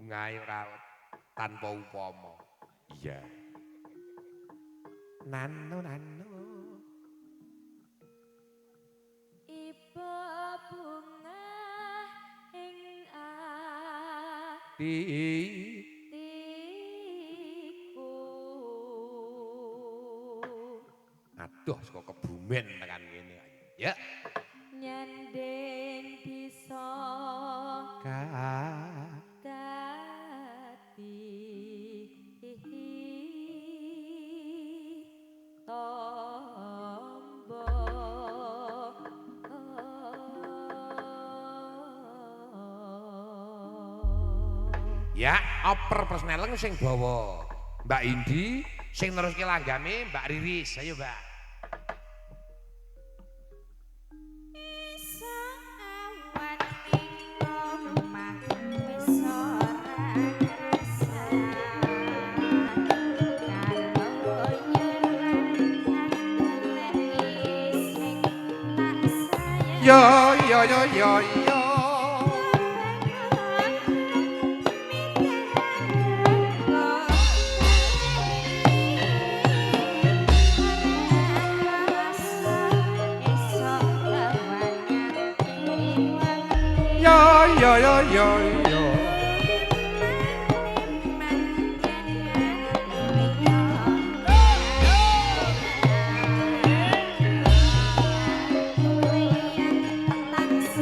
Bungahe ora tanpa upama. Iya. Nano nano. Iba bunga ing atiku. Aduh saka Kebumen tekan kene. Ya. Nyanding bisa dadi tombo. Ya, oper persneleng sing bawa Mbak Indi, sing neruske langgame Mbak Riris. Ayo, Mbak. Yo yo yo yo yo. Yo yo yo yo yo.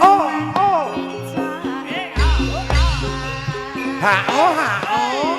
Oh oh. Ha oh ha oh.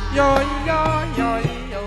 Yo yo yo yo.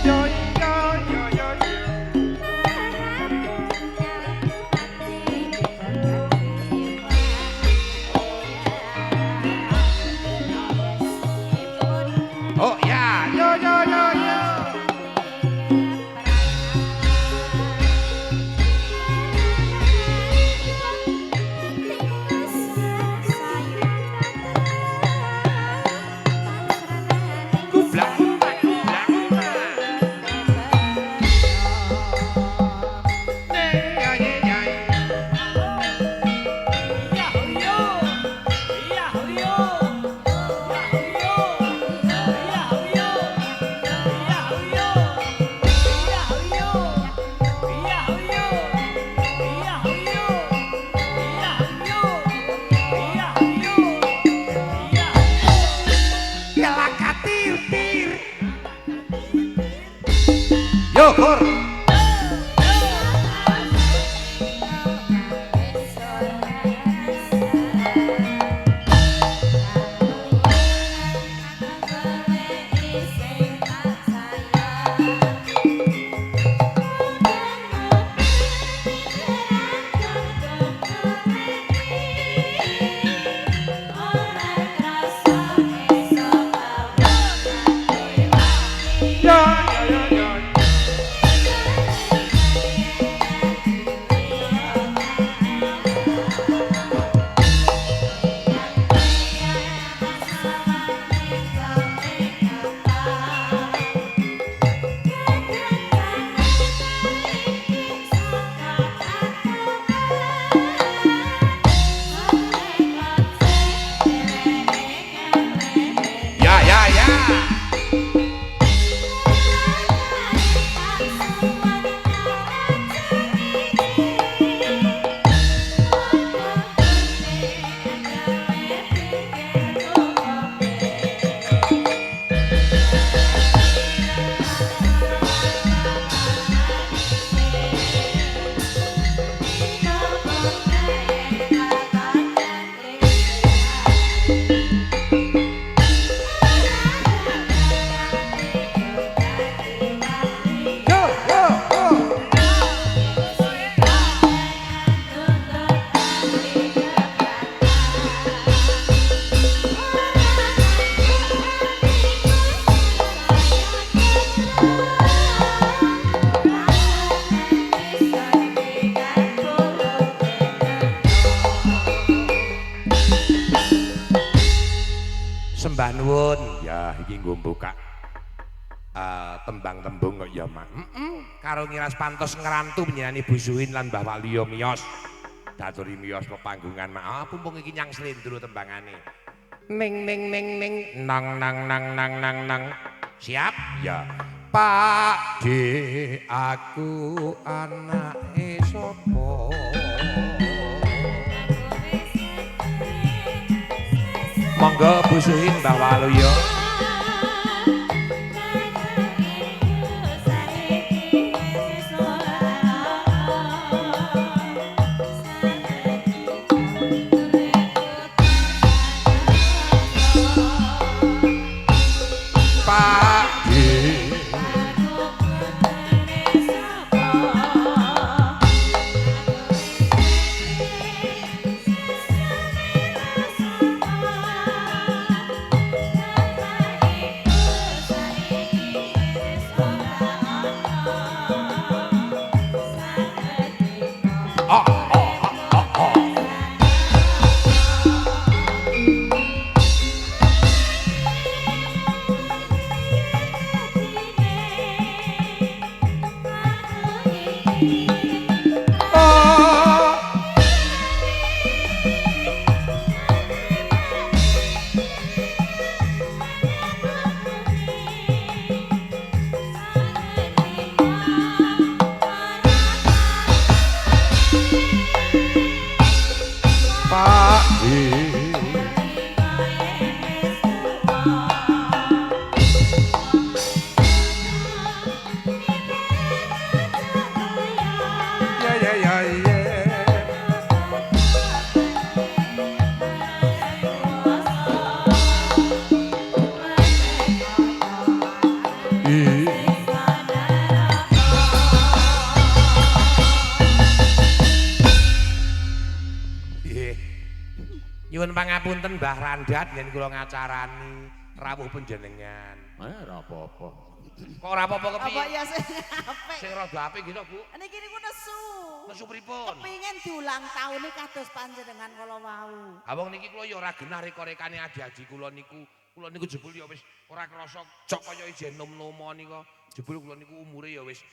Yo yo yo yo yo. Oh ya, yo yo yo yo. Kublak kublak kublak kublak. Yo yo yo. Yalakatir tir. Yo kor. Yo yo yo yo. Sembah nuwun. Ya iki nggo mbukak tembang-tembung kok ya, Mak. Karo ngiras pantos ngrantu panjenengane Bu Suhin lan Mbah Waluyo miyos. Daturi miyos pepanggungan, Mak. Ah, pumpung iki nyang slendro tembangane. Ning ning ning ning nang nang nang nang nang nang. Siap? Ya. Pak D aku anake sapa? Monggo Bu Suhin Mbah Waluyo. Pak D Pak D ya ya ya ya. Nyuwun pangapunten Mbah Randat yen kula ngacarani rawuh panjenengan. Ora apa-apa. Kok ora apa-apa kepiye? Apa ya sing apik? Sing rada apik nggih to, Bu. Niki niku nesu. Nesu pripun? Kepingin diulang taune kados panjenengan kala wau. Ha wong niki kula ya ora genah reka-rekane adi-adi kula niku. Kula niku jebul ya wis ora krasa cok kaya ijen nom-nomo nika. Jebul kula niku umure ya wis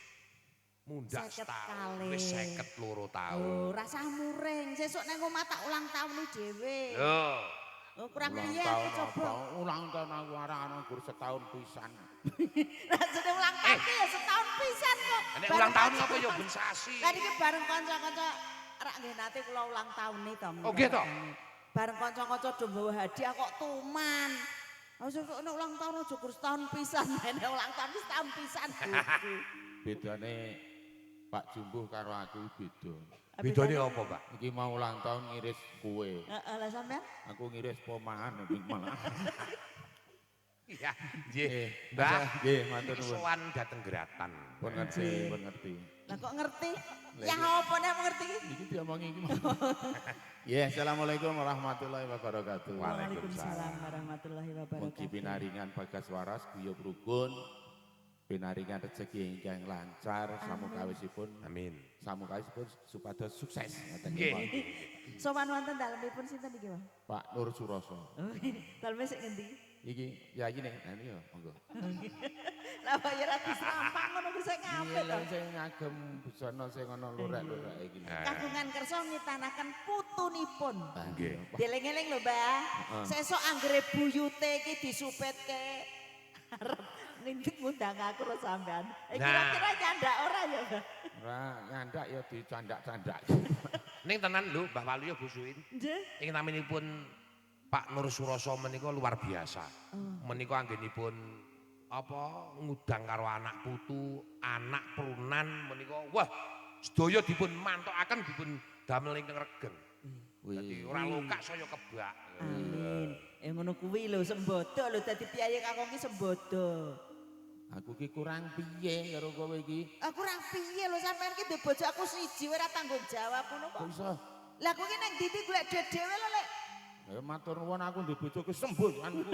mundak setahun, wis 52 tahun. Oh, rasah muring. Sesuk nang omah tak ulang taune dhewe. Lho. Oh, kurang piye aku coba. Ulang tahun aku arah-arah gur setahun pisan. Rasane ulang tahun ya setahun pisan kok. Nek ulang tahun apa ya ben sasi. Lah niki bareng kanca-kanca rak nggih nate kula ulang taune to. Oh nggih to. Bareng kanca-kanca do nggawa hadiah kok tuman. Oh sesuk nek ulang tahun aja gur setahun pisan. Nek ulang tahun setahun pisan. Bedane Pak Jumbuh karo aku beda. Bedane apa, Pak? Iki mau ulang tahun ngiris kue. Heeh, lah sampean? Aku ngiris pomahan iki malah. Iya, nggih. Mbah, nggih, matur nuwun. Sowan dhateng Gratan. Pun ngerti, pun ngerti. Lah kok ngerti? Ya apa nek ngerti iki? Iki diomongi iki. Ya, assalamualaikum warahmatullahi wabarakatuh. Waalaikumsalam warahmatullahi wabarakatuh. Mugi pinaringan bagas waras guyub rukun. Pinaringan rezeki ingkang lancar samukawisipun. Amin. Samukawisipun supados sukses. Nggih. Sowan wonten dalemipun sinten iki, Pak? Pak Nur Suroso. Daleme sik ngendi? Iki yayine, nah iki monggo. Lah kok ya ora disampang ngono kuwi sing apik to. Iya, sing ngagem busana sing ana lurek-lurek iki. Kagungan kersa ngitanaken putunipun. Nggih. Dieling-eling lho, Mbah. Sesuk anggere buyute iki disupetke arep ngundang aku lho sampean. Kira-kira nyandak ora ya, Mbah? Ora, nyandak ya dicandak-candak. Ning tenan lho Mbah Waluyo Bu Suin. Nggih. Ing naminipun Pak Nur Suroso menika luar biasa. Menika anggenipun apa ngundang karo anak putu, anak prunan menika wah sedaya dipun mantokaken dipun damel ingkang regeng. Dadi ora lokak saya kebak. Amin. Ngono kuwi lho sembodo lho dadi piyayi kakung ki sembodo. Aku ki kurang piye karo kowe iki? Aku kurang piye lho sampean ki duwe bojo aku siji ora tanggung jawab ngono kok. Kok iso? Lah aku ki nang ndi-ndi golek dhewe lho lek. Matur nuwun aku duwe bojo ki semboyanku.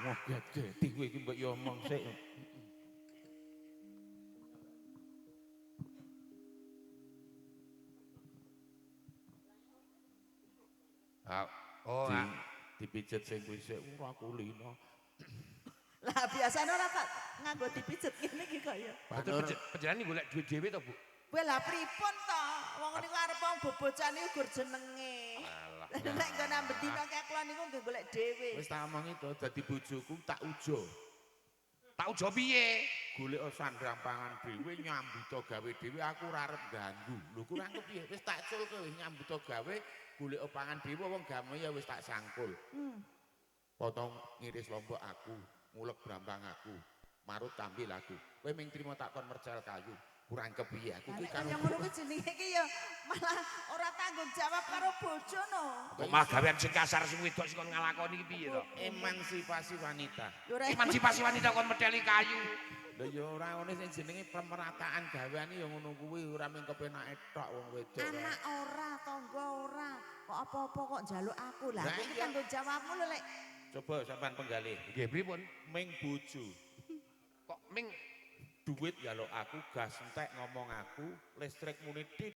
Wah, gede kowe iki mbok yo omong sik. Dipijet sing kuwi sik ora kulino. Lah biasane ora kok nganggo dipijet ngene iki kok ya. Betul panjenengan golek duit dhewe to, Bu? Kowe lah pripun to? Wong niku arep wong bebocane ugur jenenge. Alah. Nek nggo nambah dina kaya kula niku nggih golek dhewe. Wis tak omongi to dadi bojoku tak ujo. Tak ujo piye? Golek sandang pangan dhewe nyambut gawe dhewe aku ora arep ganggu. Lho kurang kepiye? Wis tak culke wis nyambut gawe golek pangan dhewe wong gawe ya wis tak sangkul. Potong ngiris lombok aku, ngulek brambang aku, marut kambil aku. Kowe ming trimo tak kon mercel kayu. Kurang kepiye aku ki Nek karo kaya ngono kuwi jenenge iki ya malah ora tanggung jawab karo bojo no. Kok malah gawean sing kasar sing wedok sing kon ngalakoni iki piye to? Emansipasi wanita. Ya ora Emansipasi wanita kon medheli kayu. Lha ya ora ngene sing jenenge pemerataan gaweane ya ngono kuwi ora mung kepenake tok wong wedok. Anak ora, tangga ora, kok apa-apa kok njaluk aku lah. Lah Kuwi iya. tanggung jawabmu lho lek. Coba sampean penggalih. Nggih pripun? Ming bojo, Kok ming duit njaluk aku, gas entek ngomong aku, listrik muni.